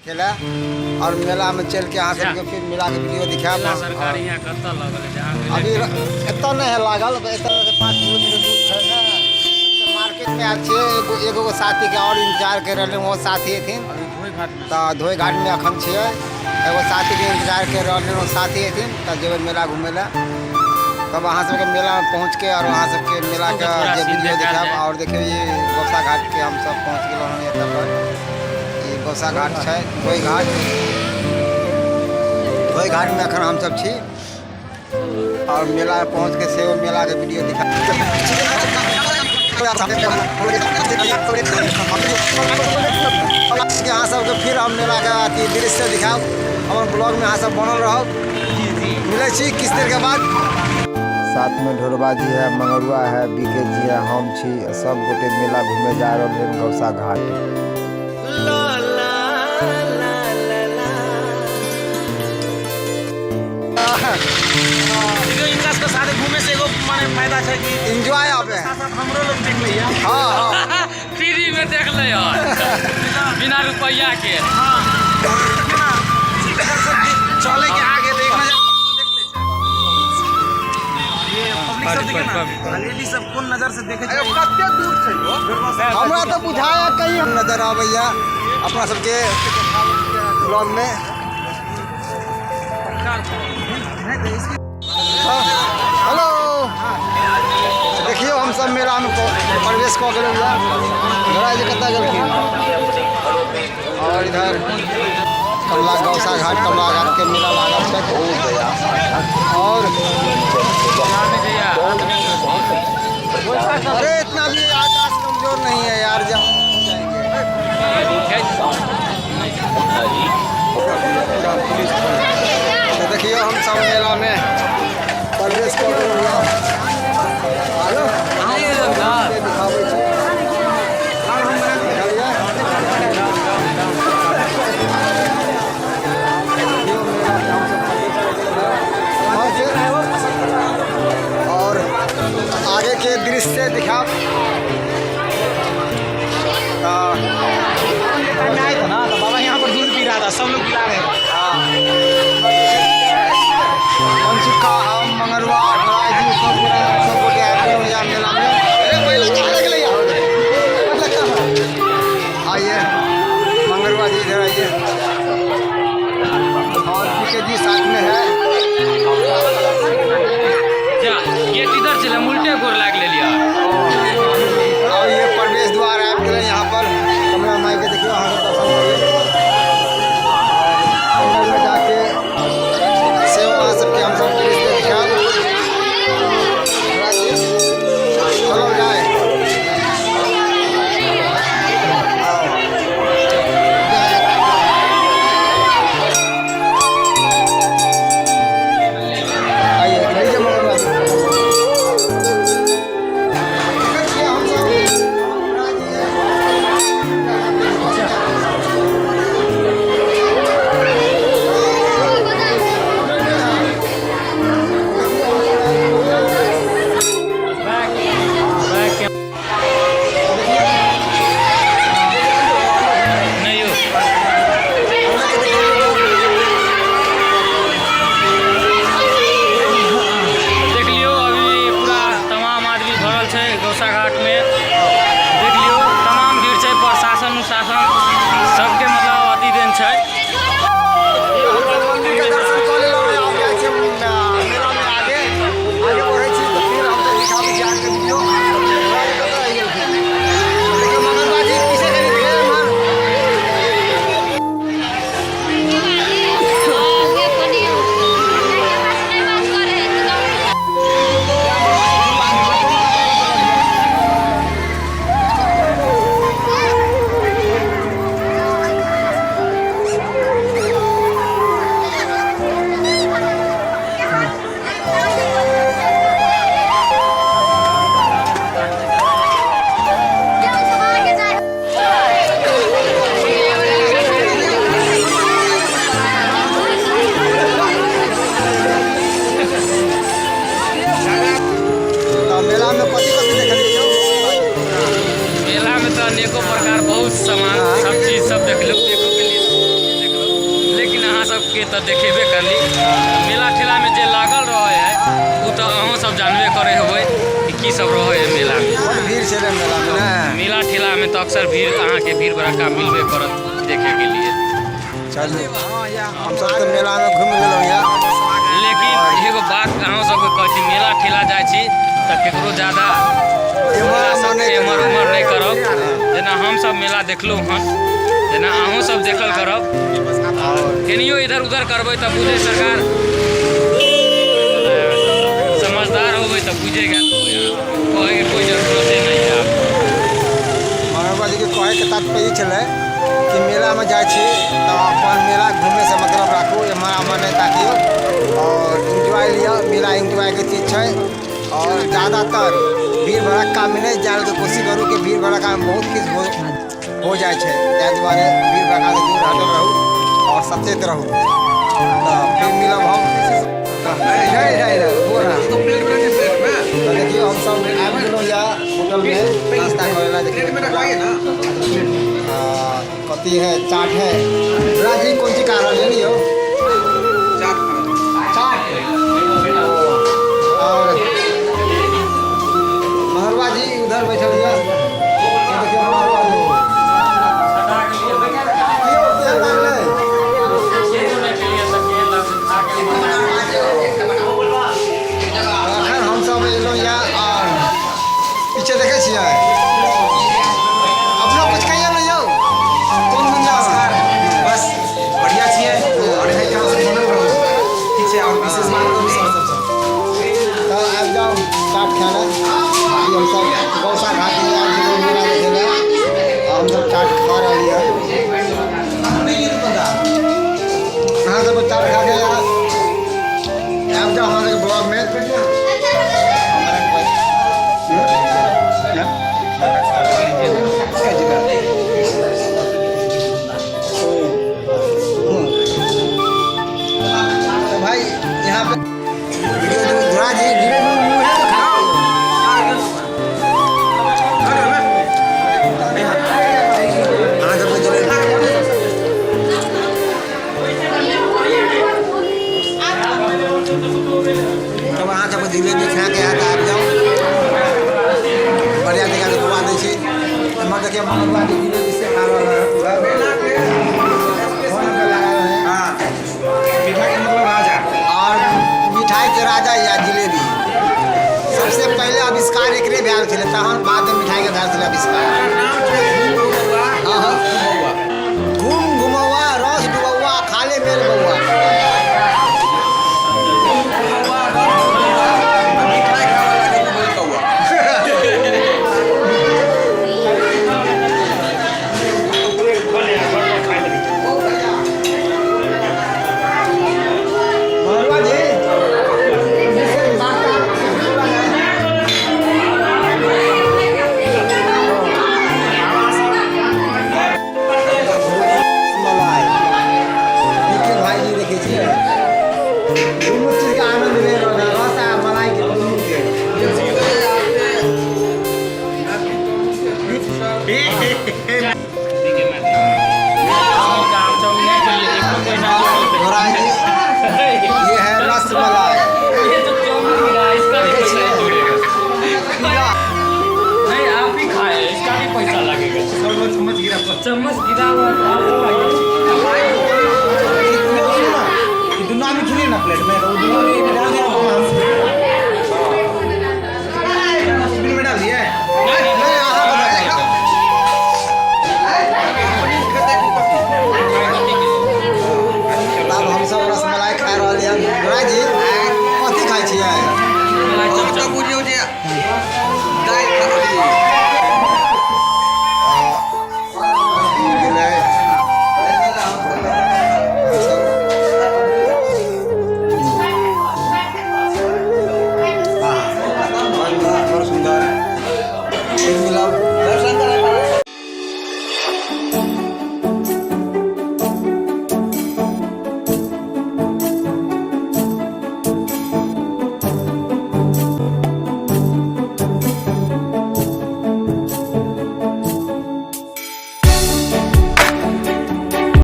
खेला और मेला में चल के अहाँ सबके फिर मेला के वीडियो दिखायब। मेला सरकारी यहाँ कतऽ लगल है जहाँ अभी एतऽ नहि है लागल, एतऽ से 5 किलोमीटर दूर छै ने। मार्केट में आयल छियै, एगो एगो साथी के और इंतजार कर रहल, ओ साथी एथिन तऽ धोई घाट में अखन छियै, एगो साथी के इंतजार कर रहल, ओ साथी एथिन तऽ जेबै मेला घूमै लए। तब अहाँ सबके मेला में पहुँच के और अहाँ सबके मेला के जे वीडियो देखायब। और देखियौ ई गौसा घाट के हम सब पहुँच गेलहुँ हन एतऽ पर। ई गौसा घाट छै, धोई घाट, धोई घाट में अखन हम सब छी और मेला में पहुँच के सेहो मेला के वीडियो दिखा। अहाँ सबके फिर हम मेला के अथी दृश्य दिखायब। हमर ब्लॉग में अहाँ सब बनल रहब। मिलै छी किछु देर के बाद। साथ में ढोरबा जी है, मंगरुआ है, बीके जी है, हम छी, सब गोटे मेला घूमे जा रहल हैं गौसा घाट। देखियौ, इनका सबके साथे घूमे से एगो माने फायदा छै कि एंजॉय आबे है। साथ साथ हमरो लोग देख लैया। हाँ, हाँ। फ्री में देख ले यार, बिना रुपया के। हाँ, देखियौ ना, इधर से चले के आगे तो एक नजर देख लै छै। ये पब्लिक सब देखियौ ना, लेडीज सब कोन नजर से देखे छै। कते दूर छै यो? हमरा तऽ बुझाया कहीं नजर आबैया अपना सबके ब्लॉग में। हेलो, देखियौ हम सब मेला में प्रवेश कऽ गेलहुँ। घोड़ा जे कतऽ गेलखिन। और इधर कमला गौसा घाट, कमला घाट के मेला लागल छै। और अरे इतना भी आकाश कमजोर नहीं है यार, जब तो देखियो हम सब मेला में प्रवेश कऽ गेलहुँ। दिखाबै छी, देखलियै? देखियौ मेला में हम सब प्रवेश कऽ गेलहुँ। और आगे के दृश्य दिखाब। तऽ आए था ना तो बाबा यहाँ पर दूध पी रहा था, सब लोग पिला रहे थे। मनसुखा, हम, मंगरुआ, जी सब गोटे, सब गोटे आबि गेलहुँ यहाँ मेला में। अरे पहिले कहाँ लगलै यार? पहिले कहाँ? आइए मंगरुआ जी, इधर आइए। और पीके जी साथ में है। जा गेट इधर चले, हम उल्टे गोर लाग लेलियै। और ये प्रवेश द्वार आबि गेलै यहाँ पर कमला माई के। देखियौ अहाँ सब दर्शन करियौ। अंदर में जाके सेहो अहाँ सबके हम सब दृश्य देखायब। चलो जाए। आइए, लीजिए मंगरुआ जी। देखिए हम सब नहीं हो। देख लियौ, अभी पूरा तमाम आदमी भरल छै गौसा घाट में। देख लियौ, तमाम भीड़ छै। प्रशासन उशासन सबके मतलब अथी देन छै। मंदिर के दर्शन कऽ लेलहुँ। आब जाइ छी मेला में, आगे आगे बढ़ै छी तऽ फिर हम सब दिखाबै छी आगे वीडियो। कतऽ रहि गेलखिन? देखियौ मंगलवा जी पीछे कनि देखियौ एम्हर। अहाँके तऽ देखेबे करली। मेला ठेलामे जे लागल रहै है ओ तऽ अहूँ सब जानबे करै होबै कि की सब रहै है मेलामे। बड़ भीड़ छलै मेलामे ने। मेला ठेलामे तऽ अक्सर भीड़ अहाँके भीड़ भड़क्का मिलबे करत देखेके लिए। चलू हमसब तऽ मेलामे घुमि लेलहुँ यऽ। लेकिन एगो बात अहाँ सबके कहै छी, मेला ठेला जाइ छी तऽ केकरो ज्यादा एम्हर उम्हर नहि करब। जेना हमसब मेला देखलहुँ हन, जेना अहूँ सब देखल करब। केनियो इधर उधर करबै तऽ बुझे सरकार समझदार होबै तऽ बुझे गेल, कहैके कोइ जरूरते नहि है। मनोहर जीके कहैके तात्पर्य ई छलै कि मेलामे जाइ छी तऽ अपन मेला घुमैसँ मतलब राखू, एम्हर आम्हर नहि ताकियौ और एन्जॉय लिअ। मेला एन्जॉयके चीज छै और ज़्यादातर भीड़ भड़क्कामे नहि जाइके कोशिश करू कि भीड़ भड़क्कामे बहुत किछु हो जाइ छै, ताहि दुआरे भीड़ भड़क्कासँ दूर हटल रहू और सचेत रहू। तऽ फिर मिलब हम। तऽ देखियौ हमसब आबि गेलहुँ यऽ होटलमे नाश्ता करै लए। देखियौ कथी है, चाट है। राजी कोन चीज खा रहल है यौ? चाट। और महरवा जी उधर बैठल यऽ। देखियौ महरवा जी। यौ, केहन लागलै? अखन हमसब एलहुँ यऽ और पीछे देखै छियै। अपनो कुछ कहियौ ने यौ। कोन नमस्कार, बस बढ़िया छियै और एहि तरह से बनल रहू, ठीक छै। और विशेष बात करू सर सबसँ। तऽ आबि जाउ चाट खाय लए। ई हमसब गौसा घाटमे आयल छलहुँ मेला देखै लए। हमसब चाट खा रहलियै। अहाँ सबके चाट खा के आबि जाउ हमरा सबके ब्लॉगमे। तो भाई यहाँ पे धुरा जी जिलेबी मुँह है तो खाओ। अहाँ सबके जिलेबी तब अहाँ सबके जिलेबी खा के आयत, आबि जाउ। बढ़िया जगह से खुआ दै छी। एम्हर देखियौ मनोहर जी जिलेबी से खा रहल है। फोन पे लगाए हैं। हाँ, मिठाई के मतलब राजा। और मिठाई के राजा या जिलेबी सबसे पहले आविष्कार एकरे भेल छलै, तहन बादमे मिठाई के भेल छलै आविष्कार।